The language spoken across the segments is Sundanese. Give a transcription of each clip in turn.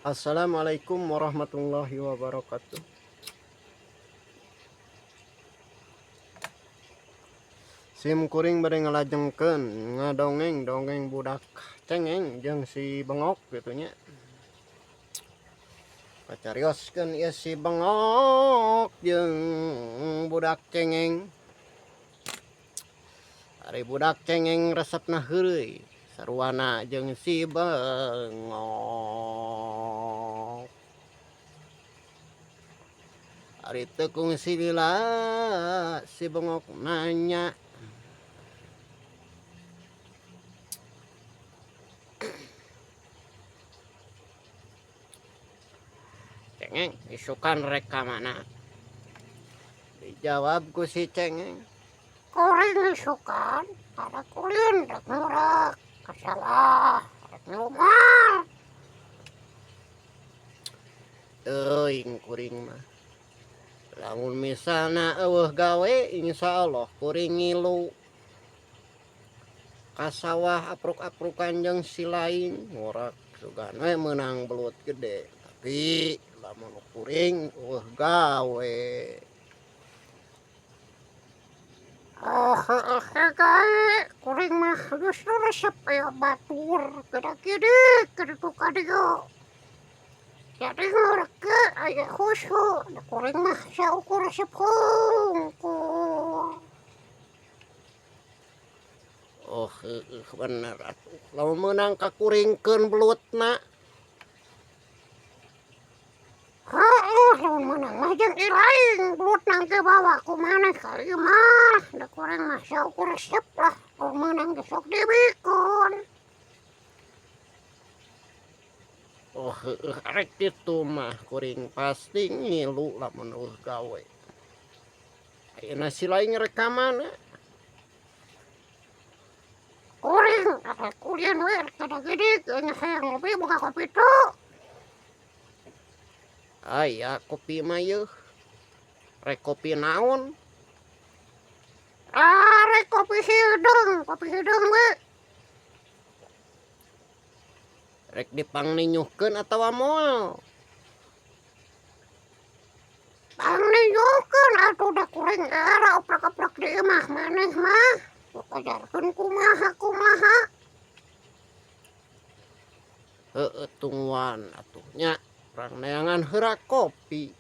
Assalamualaikum warahmatullahi wabarakatuh. Sim kuring bade ngalajengkeun ngadongeng dongeng budak cengeng jeung si bengok kitu nya. Kacarioskeun ieu si bengok jeung budak cengeng. Ari budak cengeng resepna heureuy saruana jeung si bengok. Ari teu kungsi lila si bengok nanya. Cengeng isukan rek ka mana? Dijawab ku si cengeng. Kuring isukan arek ulin rek ngurek ka sawah rek nyumal. Teuing kuring mah. Lamun misalna eueuh gawe insyaallah kuring ngilu ka sawah apruk-aprukan jeung si lain ngurek sugan we meunang belut gede tapi lamun kuring eueuh gawe. Oh heueuh gae kuring mah geus resep aya batur geura gidik ka ditu ka dieu. Jadi ngurek ge aya khusu da kuring mah saukur resep hungkul. Oh heueuh bener atuh lamun meunang ka kuringkeun belutna. Heueuh lamun meunang mah jeung ilaing belutna ge bawa ku maneh ka imah da kuring mah saukur resep lah lamun meunang ge sok dibikeun. Oh heueuh arek kitu mah kuring pasti ngilu lamun eueuh gawe. Ayeuna si laing rek ka mana? Kuring arek ulin we rek kada gidig euy hayang ngopi boga kopi tu. Aya kopi mah yeuh. Rek kopi naon? Ah rek kopi hideung we. Rek dipangninyuhkeun atawa moal? Pangninyuhkeun atuh da kuring era oprek-oprek di imah maneh mah. Ajarkeun kumaha-kumaha. Heueuh tungguan atuh nya urang neangan heula kopi.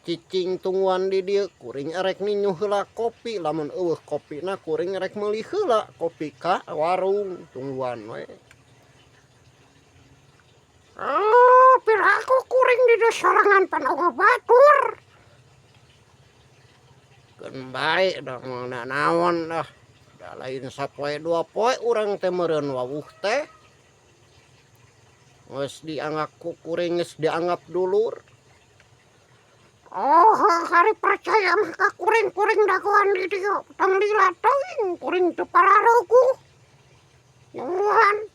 Cicing tungguan di dieu kuring erek ninyuh heula kopi lamun eueuh kopina kuring rek meuli heula kopi ka warung tungguan we. Oh, piraku kuring di dieu sorangan pan eueuh batur. Keun bae da moal nanaon dah. Da lain sapoe dua poe urang teh meureun wawuh teh. Geus dianggap ku kuring geus dianggap dulur. Oh, hari percaya mah ka kuring kuring dagoan di dieu tong lila teuing kuring teu pararuguh. Nungguan.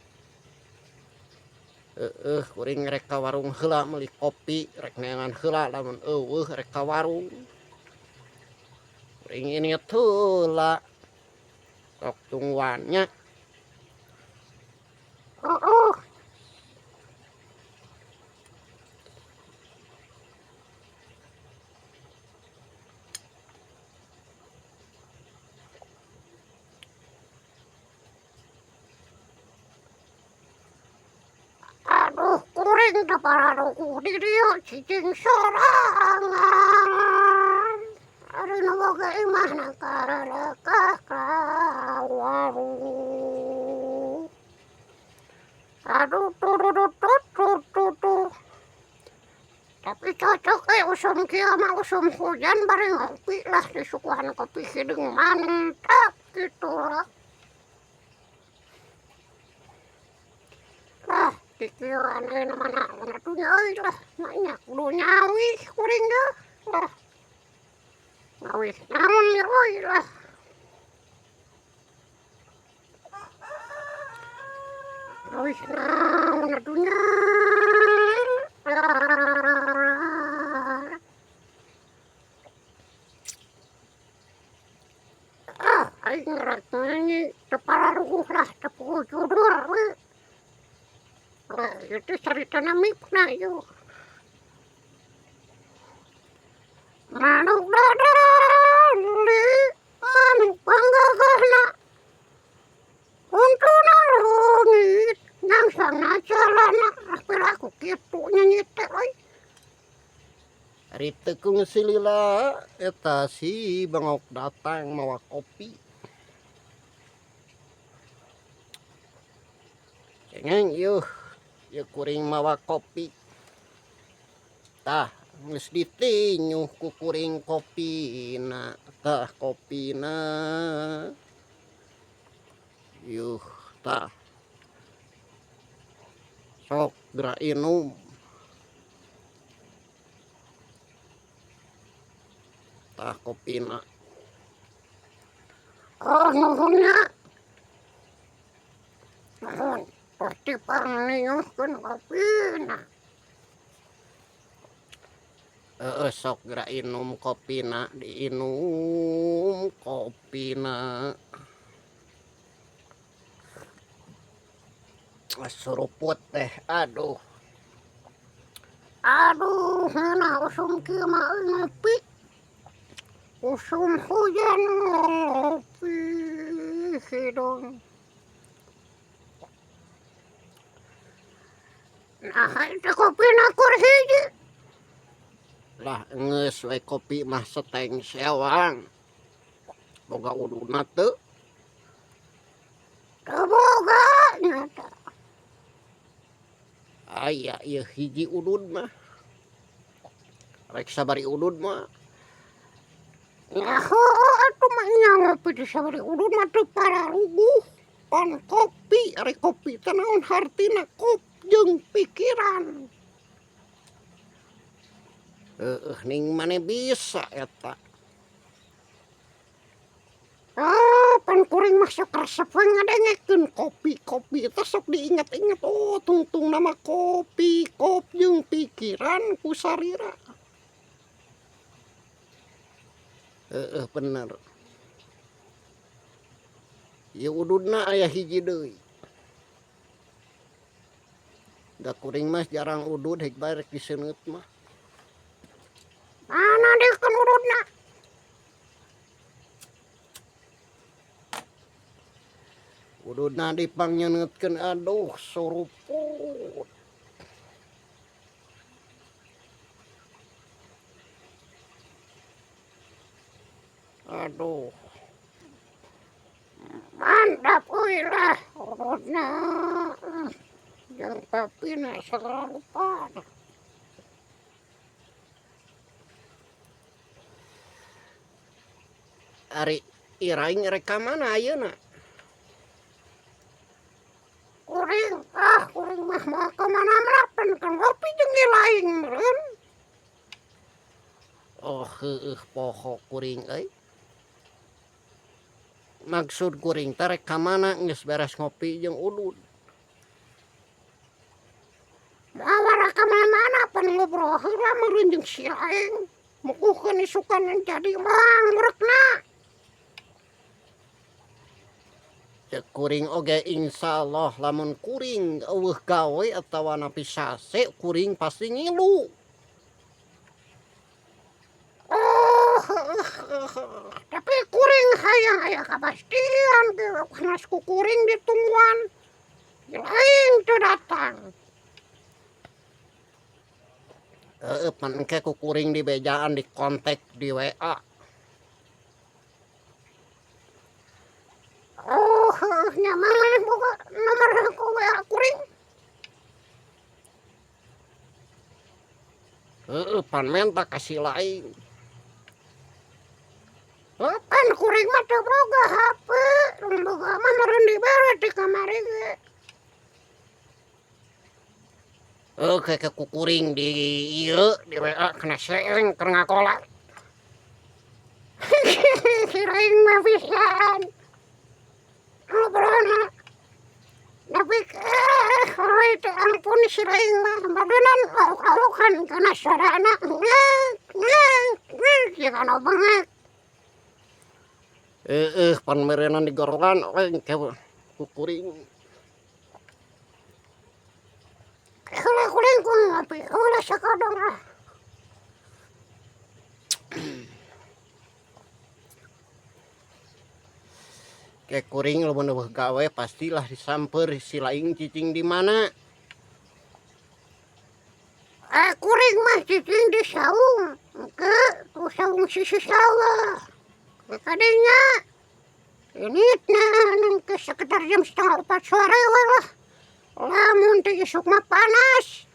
Heueuh kuring rek ka warung heula meuli kopi rek neangan heula lamun eueuh rek ka warung. Kuring ini heula. Sok tungguan nya. Heueuh. Aduh kuring teu pararuguh di dieu cicing sorangan. Ari nu boga imahna karelekah ka warung. Aduh tududututututuh. Tapi cocok euy usum kieu mah usum hujan bari ngopi lah disuguhan kopi hideung mantap kitu lah. Lah pikiran ayeuna mah naon atuh nya euy lah nya kudu nyawih kuring ge lah. Ngawih naon nya euy lah. Ngawih naon atuh nya. Ah aing rek nyanyi teu pararuguh lah teu puguh judur we. Ieu teh caritana mipna ieu. Manuk dadali manuk panggagahna untuna leungit nyangsangna jalana ah piraku kitu nyanyi teh euy. Ari teu kungsi lila eta si bengok datang mawa kopi. Cengeng ieuh, ieu kuring mawa kopi. Tah geus ditinyuh ku kuring kopina, tah kopina. Yuh tah. Sok geura inum. Tah kopina. Oh nuhun nya. Nuhun tos dipangniuhkeun kopina. Heeh sok geura inum kopina, diinum kopina. Suruput teh aduh. Aduh ngeunah usum kieu mah euy ngopi. Usum hujan ngopi hidung. Naha itu kopina kur hiji. Lah geus we kopi mah seteng sewang. Boga ududna teu? Teu boga nya tah. Aya ieu hiji udud mah. Rek sabari udud mah. Nya heueuh atuh mah nya ngopi teh sabari udud mah teu pararuguh. Pan kopi, ari kopi teh naon hartina kop jeung pikiran. Heueuh ning maneh bisa eta. Ah pan kuring mah sok resep we ngadengekeun kopi, kopi teh sok diinget-inget oh tungtungna mah kopi, kop jeung pikiran ku sarira. Heueuh bener. Ieu ududna aya hiji deui. Da kuring mah jarang udud hek bae rek diseuneut mah. Mana dikeun ududna? Ududna dipangnyeuneutkeun aduh suruput. Aduh. Mantap euy lah ududna. Jeung kopina sagala rupana. Ari iraing rek ka mana ayeuna? Kuring ah kuring mah moal ka mana-mana pan keur ngopi jeung ilaing meureun. Oh heueuh poho kuring euy. Maksud kuring teh rek ka mana geus beres ngopi jeung udud. Moal wara ka mana-mana pan ngobrol heula meureun jeung si Aing. Mukuhkeun isukan jadi moal ngurekna. Ceuk kuring oge insyaallah lamun kuring eueuh gawe atawa napi sase kuring pasti ngilu. Oh heueuh heueuh tapi kuring hayang aya kapastian ge panas ku kuring ditungguan lain teu datang. Heueuh pan engke ku kuring dibejaan di kontak di WA. Oh heueuh nya maneh boga nomor WA kuring? Heueuh pan menta ka si lain. Heuh pan kuring mah teu boga HP, mun boga mah meureun dibere ti kamari ge. Heuh ke ku kuring di ieu di WA kana seeng keur ngagola. Si lain mah bisaan ngobrolna. Tapi heueuy teh ampun si lain mah badunan lauk-laukan kana sorana ngek ngek ngek jiga nu bengek. Heueuh pan meureunan digorogan we engke ku kuring. Ngopi heula sakedeng ah. Ke kuring lamun eueuh gawe pastilah disamper si laing cicing di mana. Eh, kuring mah cicing di saung. Engke ku saung sisi sawah. Ke kadinya. Ini nah ke sekitar jam 3.30 sore we lah. Lamun teh isuk mah panas.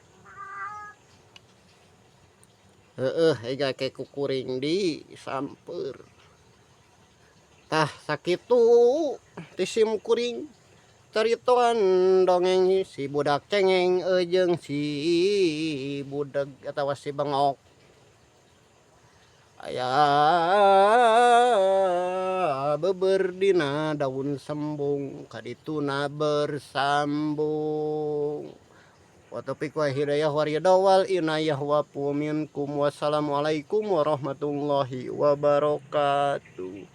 Heeh, ega ke ku kuring disamper. Tah sakitu ti sim kuring caritoan dongeng si budak cengeng jeung si budeg atawa si bengok. Aya beubeurh dina daun sembung kadituna bersambung. Wa taufiq wa hidayah wa ridha wal inayah wa minkum. Wassalamualaikum warahmatullahi wabarakatuh.